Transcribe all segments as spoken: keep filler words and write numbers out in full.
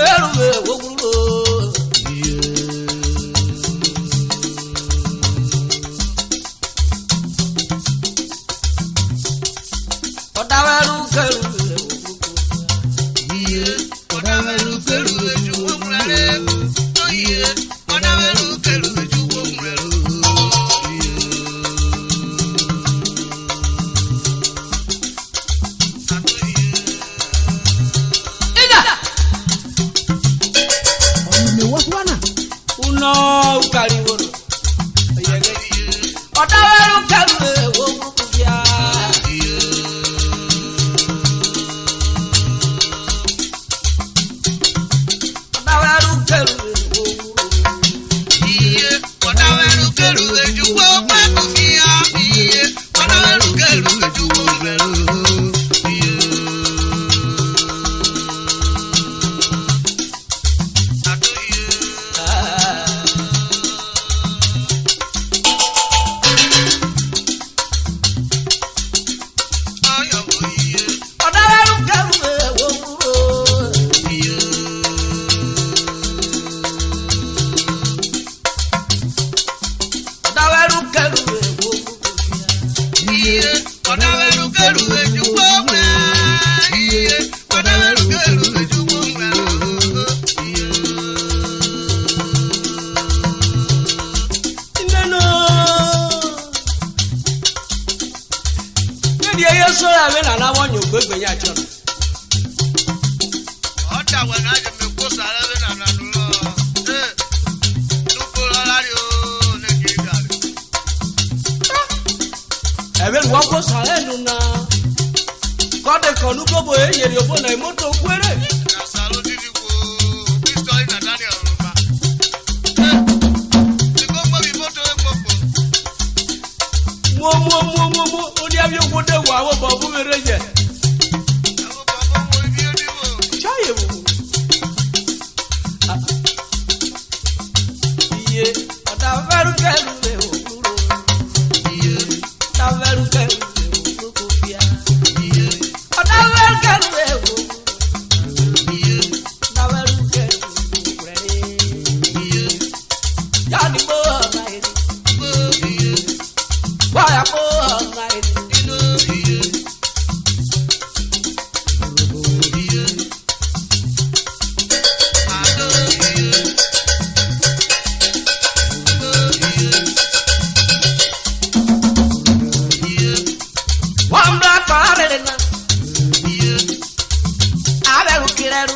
Eru vwe wo ghwuru ro. Ọdavwẹru kẹru vwe wo ghwuru ro. Iye, ọdavwẹru kẹru vwe ju wo ghwuru ro. Iye, ọdavwẹru kẹru vwe ju wo ghwuru ro. Iye. Ida! Ọmọ mi wọ fua na. Uno ukari wo no. Eyege. Ọdavwẹru kẹru vwe wo ghwuru kufia. Ọdavwẹru kẹru vwe wo ghwuru. Iye, ọdavwẹru kẹru vwe ju wo gbe kufia. Iye, ọdavwẹru kẹru vwe ju wo gbe ro. Iye. Inene o. Kidie Jesu rẹ ẹvwe nana vwọ nyo ogbegbenya chọn? Ọ da wẹ na je me hwosa rẹ ẹvwe nana nurọ. E, nugbo rọ rare o, ne ki dare. Ẹvwe ru wọ hwosa rẹ enu na. Kọ de kọ nu gobo eyeri obo na imoto guere. Na sa ro didi wo, Kristo ri na Daniel ro ba. E, ti ko mo bi moto egbogbo. Muo, muo, muo, muo, muo, odiavie ohwo de ghwa vwẹ obọ ọvo vwerhe jẹ. Chọye vwo. Iye, ọ da vwẹ ẹrugẹru vwe ogburo. Iye, ọ da vwẹ ẹrugẹru vwe ogburo kufia. Iye, ọ da vwẹ ẹrugẹru vwe ogburo. Iye, Wa mrẹ akpọ rere na, a vwẹ ẹro kerẹ ẹro,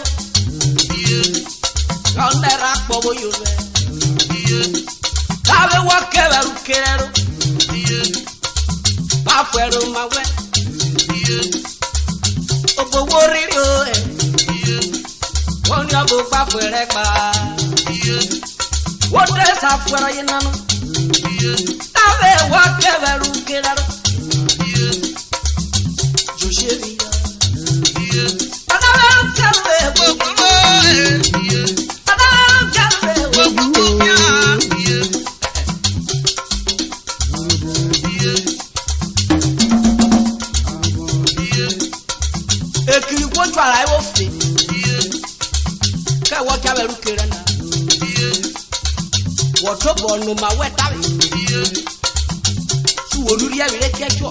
rọ nẹrhẹ akpọ vwo yovwẹ, ka vwẹ wọ kẹ vwẹ ẹro kerẹ ẹro, wa fuẹrẹ oma wẹ, obo wo rhiri o, ẹ, wo ni ọvo gba fuẹrẹ ẹgba, wo de sa fuẹrẹ ọyena nu, ka vwẹ wọ kẹ vwẹ ẹro kerẹ ẹro. Ekiri wo ju ara ewo fe, kẹ wọ cha vwẹ ẹro kerẹ na, wọ tobọ noma wẹ tare, su wo nurhi ẹvwin re kẹ chọ.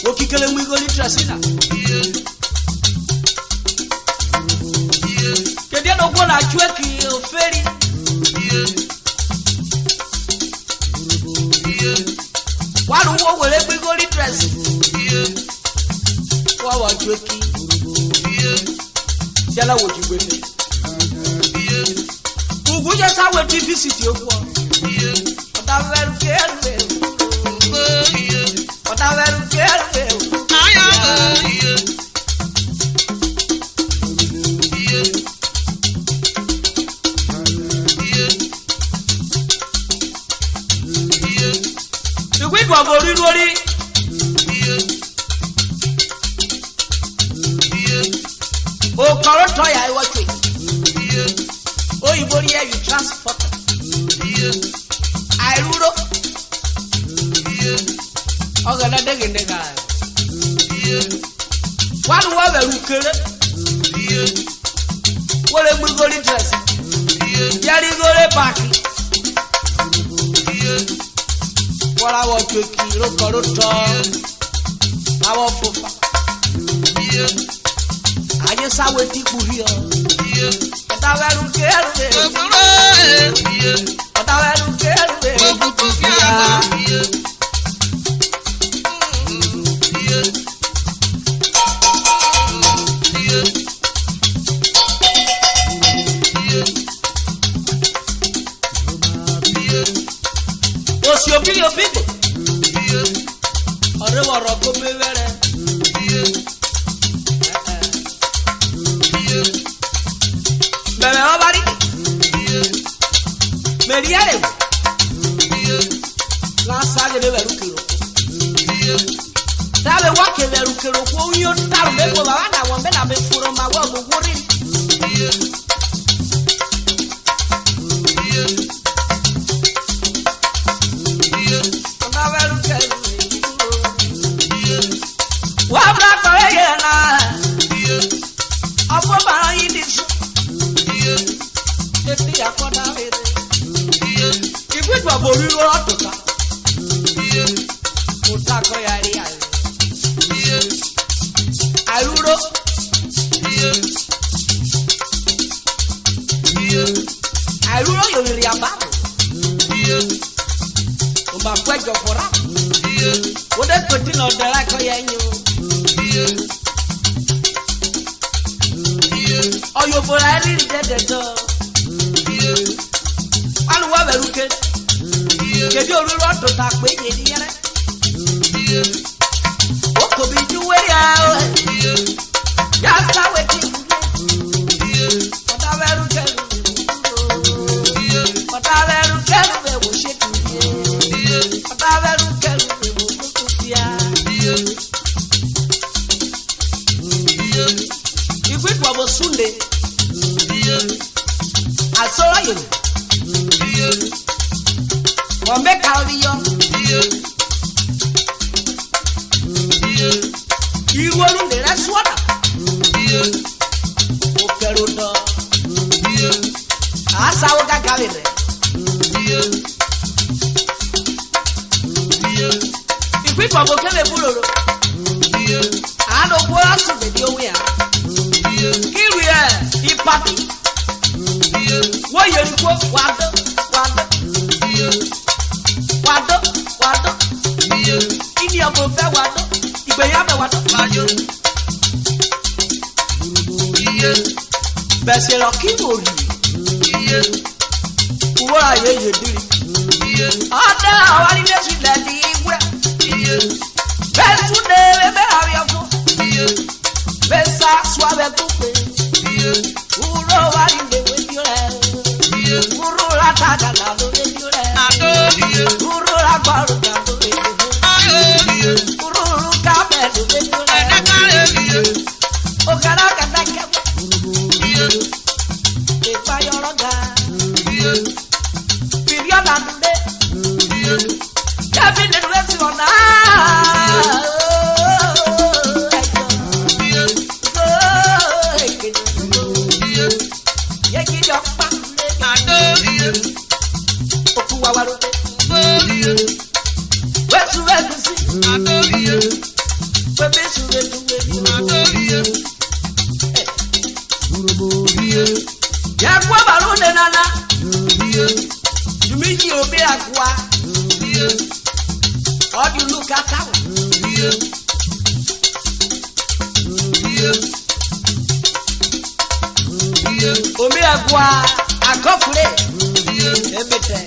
Wo kikere mu igho ri trẹsi na. Kẹdẹ na ohwo na chue ki oferi. Wa ru wo were gbe igho ri trẹsi. Wa wa chue ki. Siẹlẹ wo ji gbe te. Ughwu je sa we ti visiti okuọ. Ọdavwẹru ke ru e. Ọdavwẹru ke ru e. Ihwo iduọvo ri ruori. Okọ ro tọ ya wọ chue. Oyibo riẹn you transporter. Airuro. Ọghẹnẹ de ghene gha. Wa nu wọ vwẹ ru kere. Wo re mu igho ri dress, yẹrẹ igho re park. Wọ ra vwọ chueki ro kọ ro tọ, ra vwọ fofa. Ayen sa we ti kpu hiọ. Ọdavwẹ ru ke ru ve. Ọdavwẹ ru ke ru ve. Osi obi obi gbo. Ọ rhe vwọ rhọ ko me vwẹrẹ. Mẹvwẹ ọba ri me riẹnre vwo. Ra sa ghene vwẹ ru kero. Tavwe wọ ke vwẹ ru kero ohwo uyota ro me vwo vwara na, wọ me na me foro ma wẹ ọvo wo rhe. Wa bra kọ eye na. Ọvo ba yi ni su. Eti ya kọ da rere. Igbidua bo riro rọ tota. Ota kọye a ria. Aruro. Aruro yo riri abaro. Oma kuẹjọ fọra. O de kpeti na ọdẹ ra kọye nyo. Ọyovwo ra riri dẹdẹdọ. Alu wa vwẹ ruke. Kẹdẹ oruru ọdọ ta kpe ye ni yẹrẹ. Okobi ju we ya o. Ya sa we ti. Ọdavwẹ ru kẹru. Ọdavwẹ ru kẹru vwẹ wo she tu. Ọdavwẹ ru kẹru vwẹ wo kuku fia. Ifi tuọvo Sunday. Aso rọye. Wọ me ka phiyọ. Iruo ru nẹ rẹ suọ na. Okẹrodọ. A sa ogangan vwerhẹ. Ihwo efuọvo ke vwo evun roro. A nọ ohwo ra suvwe dia owian. Ki ru ipati. Wo yeri kuo, wa do, wa do. Wa do, wa do. Ini ọvo vẹ wa do. Igbeyan mẹ wa do. Bẹsiẹ rọ ki vwo rhie. Uwo rayen ye diri. Ọ da avwanre Jesu lẹ di ighwrẹ. Bẹsu de vwẹ emeranvwe ọvo. Me sa suavwẹ kugbe. Urho wa ri me we biorẹ. Urho ra ta gala lo me biorẹ. Urho ra gbọrọ ga lo me biorẹ. Urho ru ka bẹ lo me biorẹ. Ogara gada kẹwẹ. Epa yọrọ ga. Bibi ọna nure. David nure ti ọna. Ye ki jọ pa. Oku wa wa ro. Wetu wetu si. Wetu wetu wetu. Yẹkuẹ ọbara nonẹna na. Jumiji obe akua. Ọ dia unu kaka. Obe akua akọfure. Emetẹ.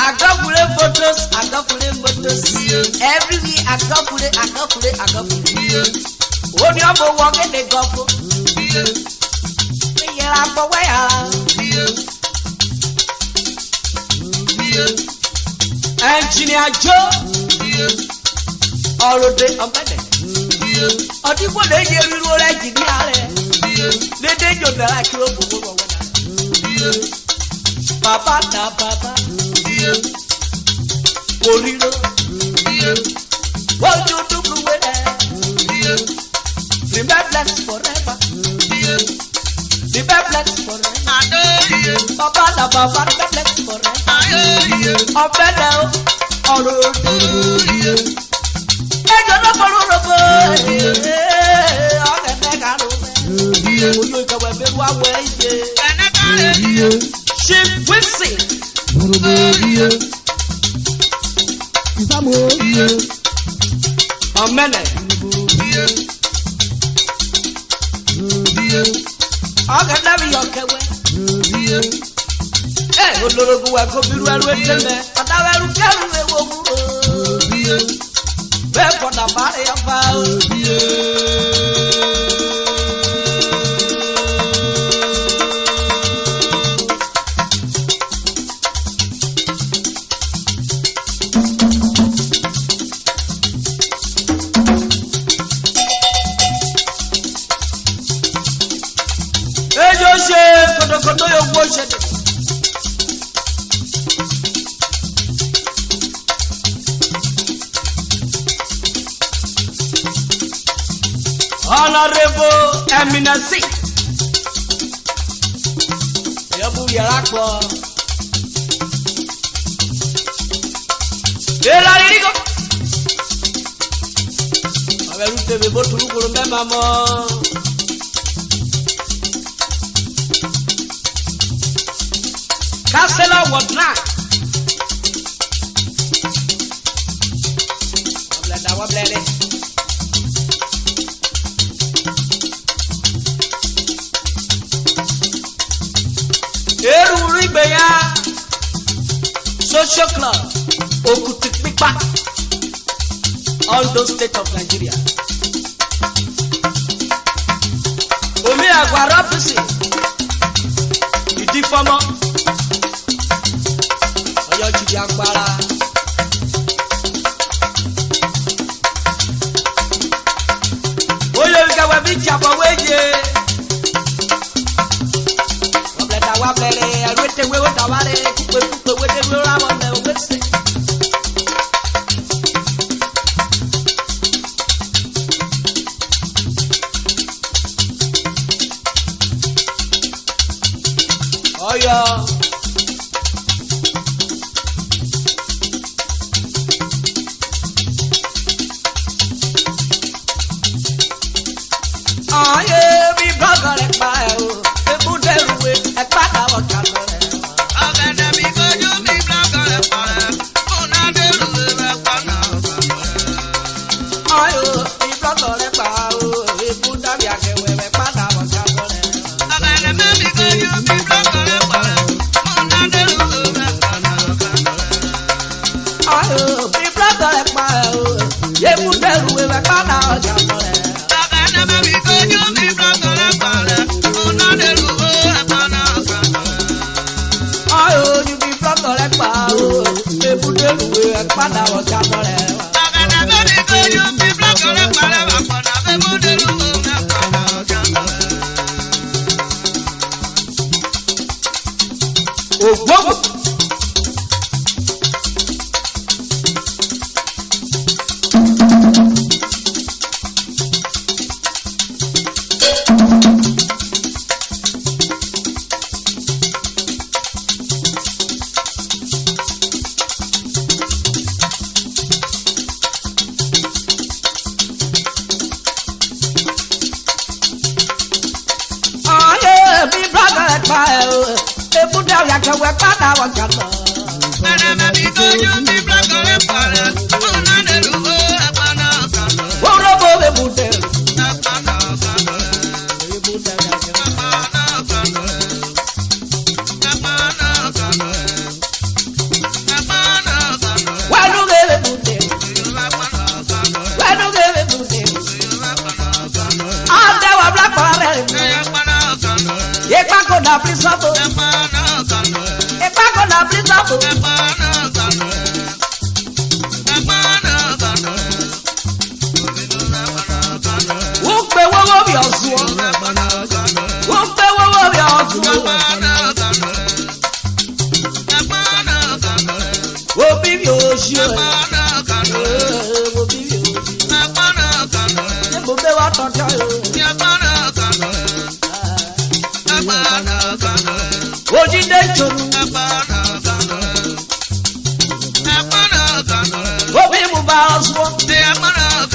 Agọfure photos, agọfure photos. Everywhere agọfure, agọfure, agọfure. Oni ọvo wọ gene gọfo. Eyẹrẹ akpọ wẹ yara. Engineer Joe. Ọrode ọmẹnẹ. Ọdiguo na eje ruiruo rẹ engineer rẹ. Dede nyo nara kiro gbogbo rọ wẹ na. Baba na baba. Oriro. Wojo dubru wene. Remain blessed forever. Ọba na baba kẹlẹ kọrẹ. Ọbẹ na o, ọrọ. Ejo na kpọrọ robo. Ọgẹdẹ ka ro. Oyo ikẹwẹ me ru awọ eye. Chief Wilson. Ọmẹnẹ. Ọghẹnẹ reyọ kẹ wẹ. E, olorogun wẹ ko bi ru ẹro eje mẹ. Ọdavwẹ ru kẹru ewo ghwuru. Bẹn kọ na ba reyọ ba o. Ejo se kotokoto yo wo se de. Honorable Eminence. Yẹ bu yẹrẹ akpọ. Era riri go. Ọvẹ ru tebe bo turu kuru mẹ mamọ. Councillor Ward nine. Wọ blẹ da, wọ blẹ re. Erhuvwu rẹ igbeyan Social Club, Okutikpikpa, Ondo State of Nigeria. Omi agua rọpisi, idifọmọ, ọyọ jiri akpara. Oyorí kẹwẹ mi jabọ we je. Wọ blẹ da wa blẹ re, ẹrú ete we wo da wa re, kukpe kukpe we de ru ra wọ mẹ owẹ se. Ọyọ. Aye, mi brother, ẹkpa ẹ o, ebu de ru we, ẹkpa na wọ cha lọ rẹ. Ọghẹnẹ mi kojú mi brother, ẹkpa ẹ, mo na de ru we, ẹkpa na wọ cha lọ rẹ. Aye o, mi brother, ẹkpa o, ebu da mi akẹwẹ, ẹkpa na wọ cha lọ rẹ. Ọghẹnẹ mi kojú mi brother, ẹkpa ẹ, mo na de ru we, ẹkpa na wọ cha lọ rẹ. Ayo, mi brother ẹkpa ẹ o, ye mu dẹru ewẹ kpa na ọja mọ rẹ. Ayo, you be brother ẹkpa o, ye mu dẹru ewẹ kpa na ọja mọ rẹ. Ogbogbo. Aye, mi brother ẹkpa ẹ o, ebu da ya kẹ wẹ kpa na wọ cha lọ. Urhobo vwe ebu de. Wẹnu ghere bude. Wẹnu ghere bude. Ọdẹ wa bla kpara rẹ. Ekpako na bli sọfo. Ekpako na bli sọfo. Ukpe wowo vwiẹ ọzuọ. Ukpe wowo vwiẹ ọzuọ. Obi mi oji o. Obi mi oji. Ebo me wa tọjọ o. O ji de Arosuo.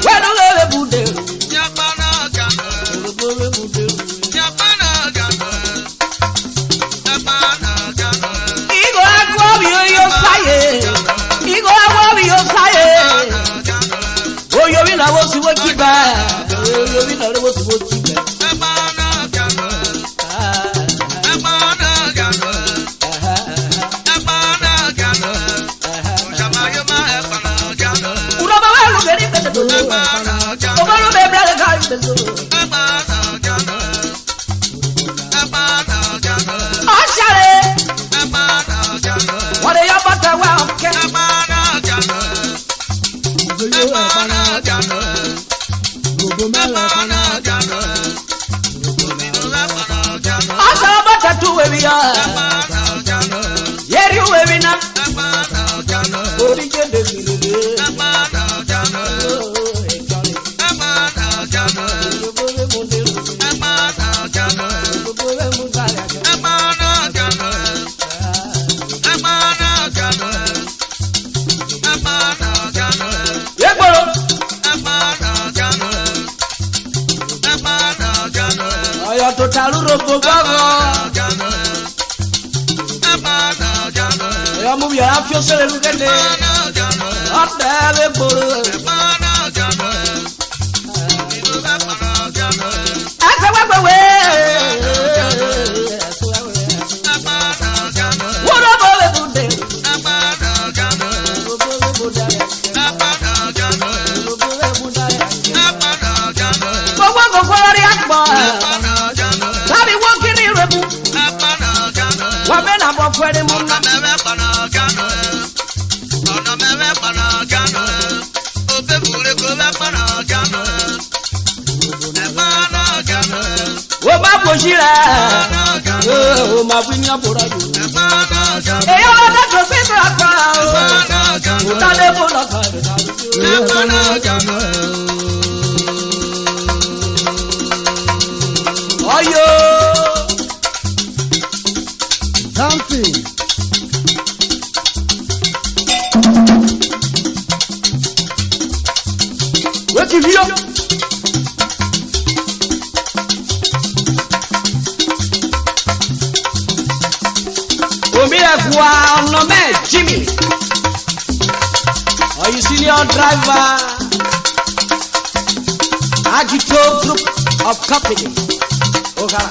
Wẹnu rere bude. Igho aguọvi oyo saye. Igho aguọvi oyo saye. Oyovi na wo si wo ji bẹ. Oyovi na wo si wo ji bẹ. Urọba wa ru geri peteto. Oboru me brother ka peteto. Ọshare. Wọle yọ bọta wa ọkẹ. Ọsẹ ọbọta tu uwe phiyọ. Yeri uwe phi na. Ori je de mi rere. Egboro. Ọyọ tota rẹ Urhobo bọvọ. Ọyọ mu vwiẹ ra fi osere ru kene. Ọ te vwe gboro. Ẹsẹ wẹwẹ we. Wo rọ bo vwe bude. Gbogbo gbogbo rọrẹ akpọ. Tari wo kiri rẹ mu. Wa me na bọ fẹrẹ mu na. Wo ma bo ji rẹ. O ma bu ini ọbọ rẹ yo. Eya wa da to fi mi akpa o. O ta le bo lọ. Ọyo. Something. Wetin vio? Omi ẹgua ọnọ mẹ Jimmy. Oyi senior driver. Agito group of company. Oha.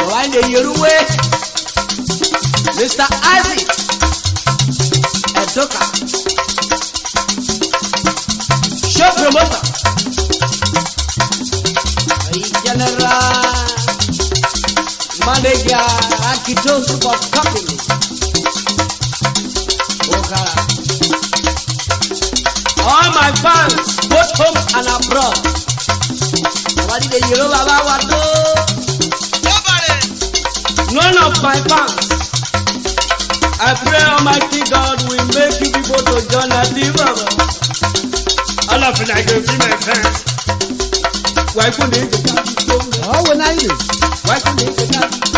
Oha in the Yoruwe. Mister Isaac Edoka. Show promoter. General Manager, Akito Group of Company. Okara. All my fans, both home and abroad. Nobody dey yellow baba wato. None of my fans. I pray Almighty God will make you people to join us. All of you, I go be my fans. Why couldn't you? Oh, when I do. Why couldn't you?